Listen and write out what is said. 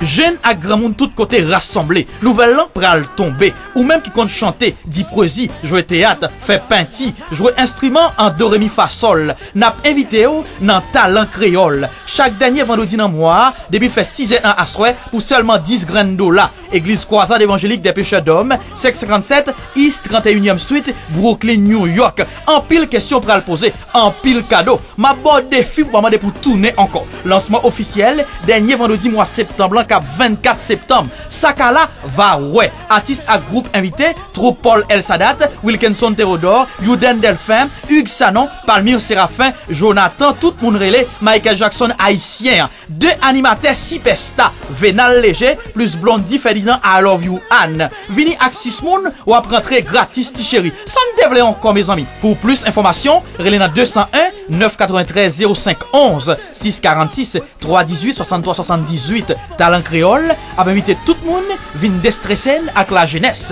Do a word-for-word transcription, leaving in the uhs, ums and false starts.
Jenn ak granmoun tout kote rasanble. Nouvèl lan pral tonbe. Ou menm ki konn chante, di pwezi, jwe teyat, fè penti, jwe enstriman an do, re, mi, fa, sòl, n ap envite w nan Talan Kreyòl. Chak dènye vandredi nan mwa a, depi l fè sizè nan aswè, pou sèlman dis grenn dola. Egliz Croisade Évangélique des Pécheurs d'Hommes, senk sankannsèt East trannteyinyèm Street, Brooklyn, New York. Anpil kesyon pral poze, anpil kado. M ap ba w defi pou pa mande pou tounen ankò. Lansman ofisyèl, dènye vandredi mwa septanm lan, k ap vennkat septanm. Sa k la, va wè. Atis ak gwoup envite, twoup Paul Elsadat, Wilkenson Théodore, Youden Delphin, Hugues Sanon, Palmyre Séraphin, Jonathan, tout moun rele Michael Jackson ayisyen an. De animatè sipèsta, Venal Léger, plis Blondy Ferdinand, I Love You Anne. Vini ak sis moun, w ap rantre gratis, ti cheri. Sa n te vle ankò, mezanmi? Pou plis enfòmasyon, rele nan de san en, nèf katreventrèz, zewo senk onz, sis karannsis, twa dizuit, swasanntwa swasanndizwit. Talan Kreyòl ap envite tout moun vin destrese n ak lajenès.